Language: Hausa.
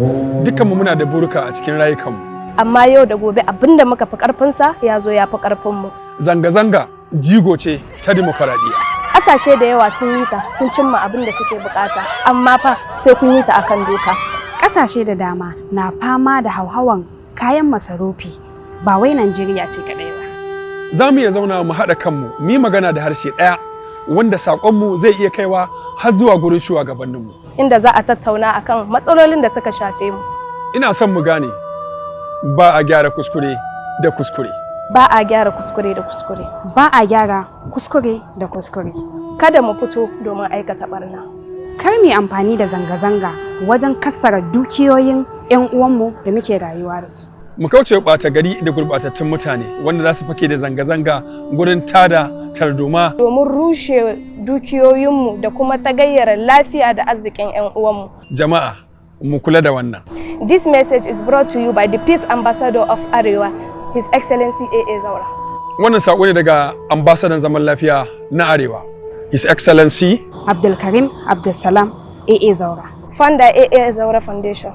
Dukkanmu muna da burika a cikin rayukanmu. Amma yau da gobe, abin da muka fi karfinsa ya zo ya fi karfinmu. Zanga-zanga jigo ce ta dimokuraɗiyya. Ƙasashe da yawa sun yi ta, sun cimma abin da suke bukata, amma fa sai kun yi ta akan doka. Ƙasashe da dama na fama da hauhawan kayan masarufi, ba wai Najeriya ce kaɗai ba. Za mu iya zauna mu haɗa kanmu, mu yi magana da harshe ɗaya wanda saƙonmu zai iya kaiwa har zuwa gurin shugabanninmu. Inda za a tattauna akan matsalolin da suka shafe mu. Ina son mu gane, ba a gyara kuskure da kuskure. Ba a gyara kuskure da kuskure. Ba a gyara kuskure da kuskure. Kada mu fito domin aikata barna. Kar mu yi amfani da zanga-zanga wajen kassara dukiyoyin 'yan uwanmu da muke rayuwa da su. Mu kauce ɓata gari da gurɓatattun mutane wanda za su fake da zanga-zanga gurin tada tarzoma. Domin rushe dukiyoyinmu da kuma tagayyara lafiya da arzikin 'yan uwanmu. Jama'a, mu kula da wannan. This message is brought to you by the Peace Ambassador of Arewa, His Excellency AA Zaura. Wannan saƙo ne daga ambasadan zaman lafiya na Arewa, His Excellency Abdulkarim Abdulsalam AA Zaura. Founder, AA Zaura Foundation.